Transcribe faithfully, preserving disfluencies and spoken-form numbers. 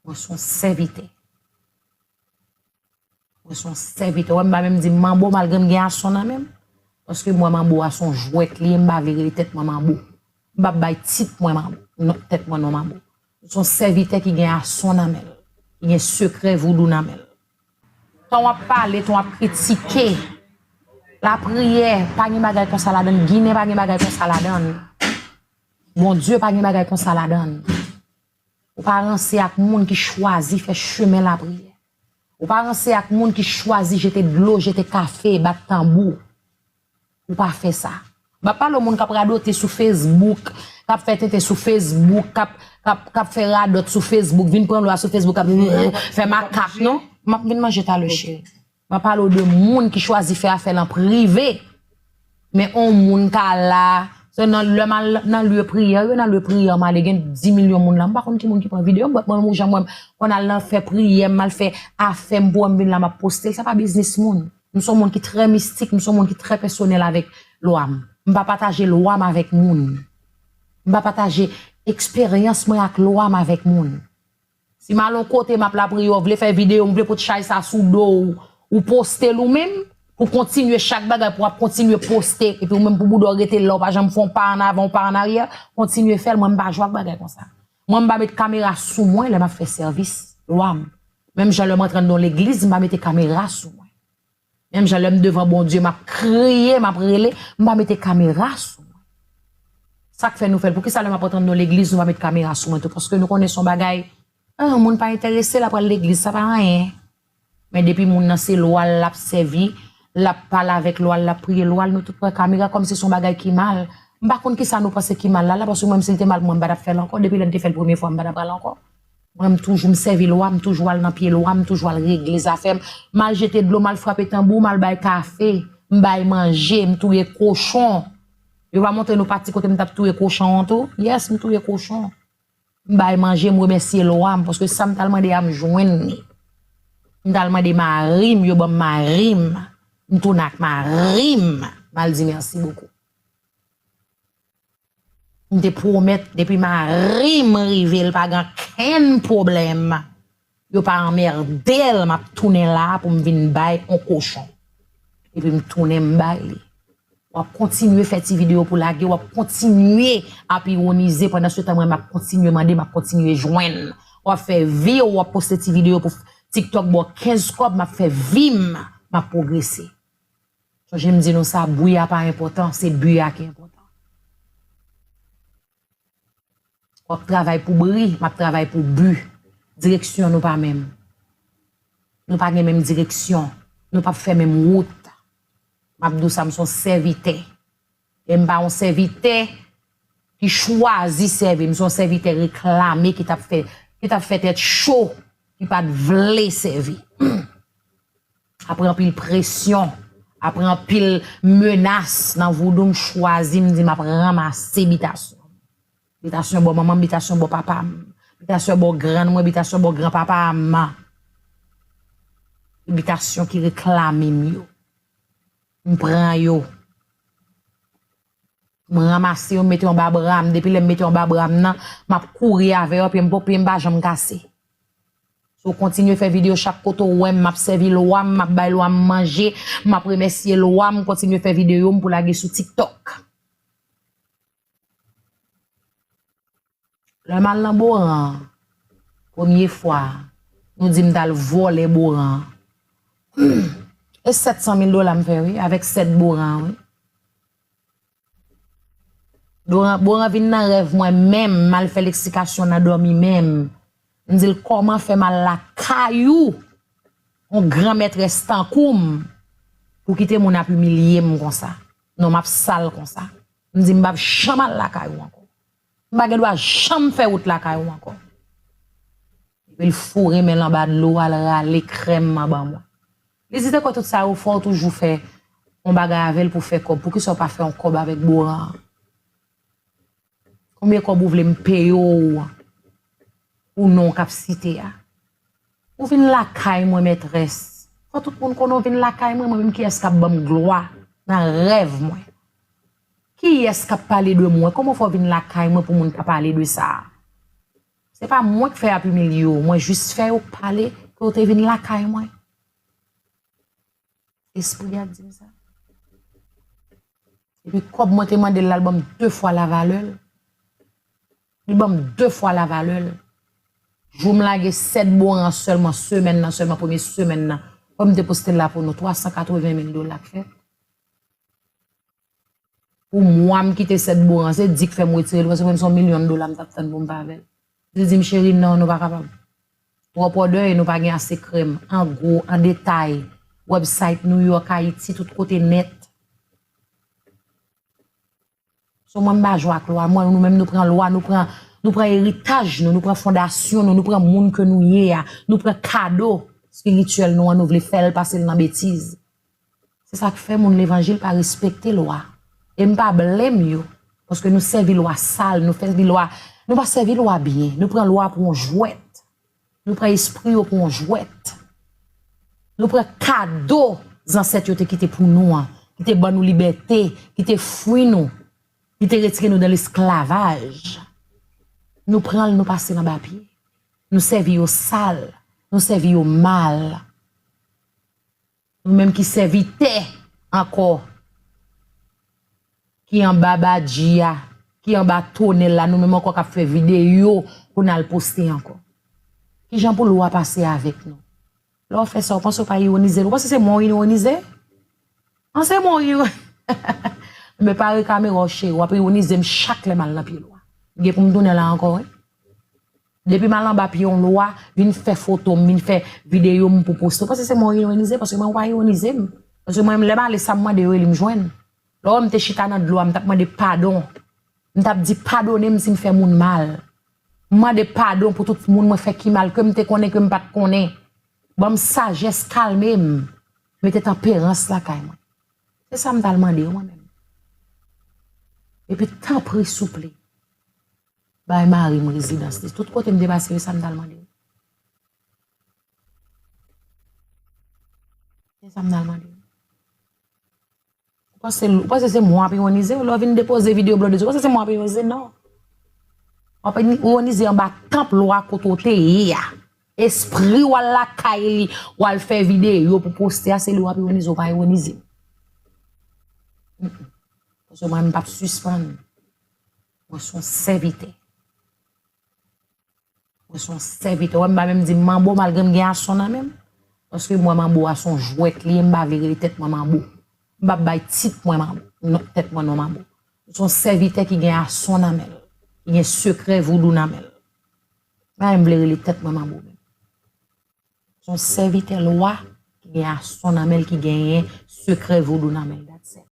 Mwen se yon sèvitè. Mwen se yon sèvitè. Ou wè, m pa menm di m manbo malgre m gen ason nan men m. Paske m wè manbo a se yon jwèt li ye, m pa vle rele tèt mwen manbo. M p ap bay tit mwen manbo, non, tèt mwen non manbo. M se yon sèvitè ki gen ason nan men l, ki gen sekrè voudou nan men l. Tan w ap pale, tan w ap kritike, lapriyè pa gen bagay konsa ladan l, Ginen pa gen bagay konsa ladan l, Bondye pa gen bagay konsa ladan l. Ou pa ranse ak moun ki chwazi fè chemen lapriyè. Ou pa ranse ak moun ki chwazi jete dlo, jete kafe, bat tanbou. Ou pa fè sa. M ap pale w moun k ap radote sou Facebook, k ap fè tenten sou Facebook, k ap, k ap, k ap fè radòt sou Facebook, vin pran lwa sou Facebook, k ap fè makak, non? M ap vin manje talè, cheri. M ap pale w de moun ki chwazi fè afè l an prive. Men on moun ka la, se nan, lè m al nan lye priyè yo, nan lye priyè m ale, gen dis milyon moun la. M pa konn ki moun ki pran videyo m, but mwen menm ou jan m wè m konn al nan fè priyè m, m al fè afè m pou wè m vin la, m ap poste l. Sa pa biznis moun. M se yon moun ki trè mistik, m se yon moun ki trè pèsonèl avèk lwa m. M pa pataje lwa m avèk moun. M pa pataje eksperyans mwen ak lwa m avèk moun. Si m al yon kote, m ap lapriyè, w vle fè videyo, m vle pot chay sa sou do w, ou poste l ou menm, pou kontinye chak bagay, pou w ap kontinye poste, epi ou menm pou bouda w rete la, w pa janm fè yon pa an avan, yon pa an aryè, kontinye fè l, mwen m pa jwe ak bagay konsa. Mwen m pa met kamera sou mwen lè m ap fè sèvis lwa m. Menm jan lè m antre anndan yon legliz, m pa mete kamera sou mwen. Menm jan lè m devan Bondye, m ap kriye, m ap rele, m pa mete kamera sou mwen. Sa k fè nou fè l? Poukisa lè m ap antre anndan yon legliz, nou pa met kamera sou mwen tou? Paske nou konnen se yon bagay, ah, moun pa enterese, l ap al legliz, sa pa anyen. Men depi moun nan se lwa l l ap sèvi, l ap pale avèk lwa l, l ap priye lwa l, nou tout pran kamera kòmsi se yon bagay ki mal. M pa konn kisa nou panse ki mal la, la, paske mwen menm si l te mal pou mwen, m pa t ap fè l ankò. Depi lè m te fè l premye fwa, m pa t ap al ankò. Mwen, m toujou, m sèvi lwa, m toujou al nan pye lwa, m toujou al regle zafè m. M al jete dlo, m al frape tanbou, m al bay kafe, m bay manje, m touye kochon. Yo pa montre nou pati kote m t ap touye kochon an tou? Yes, m touye kochon. M bay manje, m remèsye lwa m, paske sa m t al mande a, m jwenn li. M t al mande mari m, yo ban m mari m. M tounen ak mari m, m al di mèsi bokou. M te pwomèt, depi mari m rive, l pa gen okenn pwoblèm. Yo pa anmède l, m ap tounen la pou m vin bay on kochon. Epi m tounen, m bay li. W ap kontinye fè ti videyo pou lage, w ap kontinye ap iwonize, pandan se tan mwen m ap kontinye mande, m ap kontinye jwenn. W ap fè vi w, w ap poste ti videyo pou TikTok ba w kenz kòb, m ap fè vi m, m ap pwogrese. Sonje m di nou sa, bri a pa enpòtan, se bi a ki enpòtan. W ap travay pou bri, m ap travay pou bi. Direksyon nou pa menm. Nou pa gen menm direksyon. Nou p ap fè menm wout. M ap di w sa, m se yon sèvitè. E m pa yon sèvitè ki chwazi sèvi. M se yon sèvitè reklame ki t ap fè, ki t ap fè tèt cho, ki pa t vle sèvi. Apre anpil presyon, apre anpil menas nan voudou, m chwazi, m di m ap ranmase bitasyon. Bitasyon bò manman m, bitasyon bò papa m, bitasyon bò grann mwen, bitasyon bò granpapa m. Bitasyon ki reklame m yo. M pran yo. M ranmase yo, m mete yo anba bra m. Depi lè m mete yo anba bra m nan, m ap kouri avè yo, pye m po, pye m pa janm kase. So, kontinye fè videyo chak kote w wè m, m ap sèvi lwa m, m ap bay lwa m manje, m ap remèsye lwa m, kontinye fè videyo m pou lage sou TikTok. Lè m al nan Boran an, premye fwa, nou di m t al vòlè Boran an. E sèt san mil dola m fè, wi, avèk sèt Boran an, wi. Boran, Boran vin nan rèv mwen menm, m al fè leksikasyon nan dòmi menm. M di l, kòman fè m al lakay ou, yon gran mètrès tankou m, pou kite moun ap imilye m konsa? Non, m ap sal konsa. M di, m p ap janm al lakay ou ankò. M pa gen dwa janm fè wout lakay ou ankò. Epi l foure men l anba dlo, al rale krèm nan ban mwen. Li di, te kwè tout sa yo fè, w toujou fè yon bagay avè l pou fè kòb. Poukisa w pa fè yon kòb avèk Boran an? Konbyen kòb ou vle m peye w pou non w k ap site a? Ou vin lakay mwen, mètrès. Fò tout moun konnen w vin lakay mwen, mwen menm kiyès k ap ban m glwa nan rèv mwen? Kiyès k ap pale de mwen? Kòman fè w vin lakay mwen pou moun ta pale de sa? Se pa mwen k fè y ap imilye w, mwen jis fè yo pale ke w te vin lakay mwen. Espri a di m sa. Epi kòb mwen te mande l la, l ban m de fwa lavalè l. Li ban m de fwa lavalè l. Jou m lage sèt boran sèlman, semèn nan sèlman, premye semèn nan, kòm m te poste l la pou nou, twa san katreven mil dola k fèt. Pou mwa m kite sèt boran, se di k fè m retire l, paske mwen se yon milyon dola m t ap tann pou m pa avè l. Li di m, cheri, non, nou pa kapab. Twòp òdè e nou pa gen ase krèm. An gwo, an detay, website New York, Ayiti, tout kote nèt. So, mwen, m pa jwe ak lwa. Mwen, nou menm, nou pran lwa, nou pran, nou pran eritaj nou, nou pran fondasyon nou, nou pran moun ke nou ye a, nou pran kado espirityèl nou an, nou vle fè l pase l nan betiz. Se sa k fè moun levanjil pa respekte lwa. E m pa blame yo, paske nou sèvi lwa sal, nou sèvi lwa, nou pa sèvi lwa byen, nou pran lwa pou yon jwèt. Nou pran espri yo pou yon jwèt. Nou pran kado zansèt yo te kite pou nou an, ki te ban nou libète, ki te fwi nou, ki te retire nou nan lesklavaj. Nou pran l, nou pase l anba pye. Nou sèvi yo sal, nou sèvi yo mal. Nou menm ki sèvitè ankò, ki anba badji a, ki anba tonèl la, nou menm ankò k ap fè videyo pou n al poste ankò. Kijan pou lwa pase avèk nou? Lè w fè sa, w panse w pa ironize l? Ou panse se mwen w ironize? An, se mwen w ironize. Men pare kamera w, cheri, w ap ironize m chak lè m al nan pye lwa. M gen pou m tounen la ankò, wi. Depi m al anba pye yon lwa, vin fè foto m, vin fè videyo m pou poste. Ou panse se mwen w ironize? Paske mwen, ou pa ironize m. Paske mwen, lè m ale, sa m mande yo, e li m jwenn. Lè w wè m te chita nan dlo a, m t ap mande padon. M t ap di, padone m si m fè moun mal. M mande padon pou tout moun mwen fè ki mal, ke m te konnen, ke m pa t konnen. Ban m sajès, kalme m. Mete tanperans lakay mwen. Se sa m t al mande yo, mwen menm. Epi, tanpri, souple, bay mari m rezidans li. Tout kote m te pase, se sa m t al mande yo. Se sa m t al mande yo. Ou panse, ou panse se mwen w ap ironize? Lè w vin depoze videyo blòdè, ou panse se mwen w ap ironize? Non. W ap ironize anba tanp lwa kote w te ye a. Espri w al lakay li, w al fè videyo pou poste a, se li w ap ironize, ou pa ironize m. Mm, mm. Paske mwen, m p ap sispann. Mwen se yon sèvitè. Mwen se yon sèvitè. Ou wè m pa menm di m manbo malgre m gen ason nan men m. Paske m wè manbo a se yon jwèt li ye, m pa vle rele tèt mwen manbo. M p ap bay tit mwen manbo, non, tèt mwen non manbo. M se yon sèvitè ki gen ason nan men l, ki gen sekrè voudou nan men l. M pa menm vle rele tèt mwen manbo menm. Se yon sèvitè lwa ki gen ason nan men l, ki genyen sekrè voudou nan men l, that's it.